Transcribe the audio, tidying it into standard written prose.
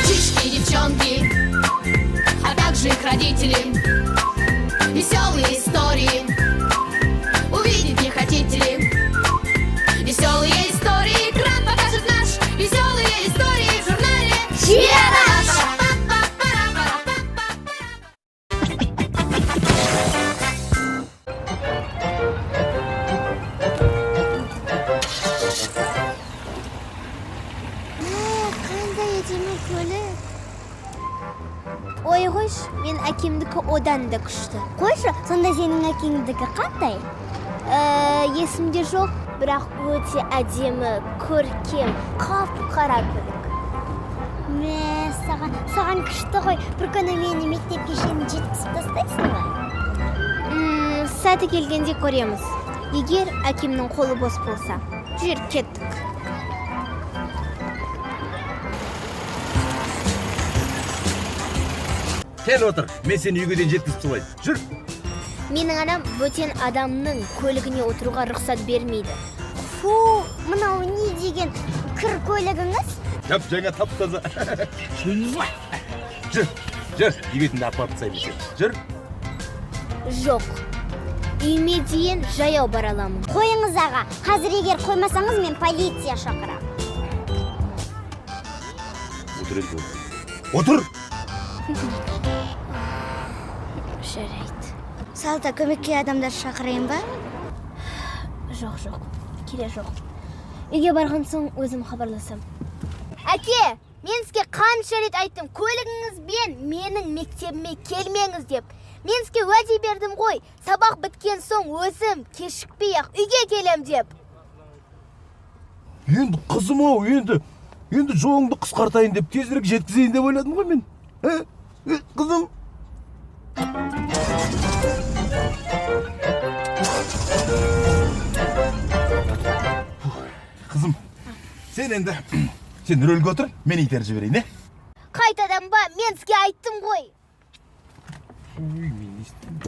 Мальчишки и девчонки, а также их родители. Веселые истории увидеть не хотите ли? Веселые истории экран покажет наш. Веселые истории в журнале Жер аш! Қандай әдемі көлік! Ой, қойшы, мен әкемдікі одан да күшті. Қойшы, сонда сенің әкеңдікі қандай? Есімде жоқ, бірақ өте әдемі, көркем, қап қара көлік. Мә, саған күшті ғой. Бір күні мені мектепке шейін жеткізіп тастайсың ба? Сәті келгенде көреміз. Егер әкемнің қолы бос болса. Жүр, кеттік. Кел, отыр, мен сені үйге дейін жеткізіп салайын, жүр. Менің анам бөтен адамның көлігіне отыруға рұқсат бермейді. Фу, мынау не деген кір көлігіңіз? Жап жаңа, тап таза. Жүр, жүр, үйге дейін апарып тастаймын сені, жүр. Жоқ, үйіме дейін жаяу бара аламын. Қойыңыз, аға, қазір егер қоймасаңыз, мен полиция шақырамын. Отыр енді, отыр. Жарайды. Салта, көмекке адамдар шақырайын ба? Жоқ, жоқ, керек жоқ. Үйге барған соң өзім хабарласам. Әке, мен сізге қанша рет айттым, көлігіңізбен менің мектебіме келмеңіз деп. Мен сізге уәде бердім ғой, сабақ біткен соң өзім кешікпей ақ үйге келем деп. Енді, қызым ау, енді жолыңды қысқартайын деп, тезірек жеткізейін деп ойладым ғой мен. Ә? Ә, қызым. Қызым, сен енді сен рөлге отыр, мен итеріп жіберейін, е? Қайтадан ба? Мен сізге айттым ғой. Ой, мен не істеймін?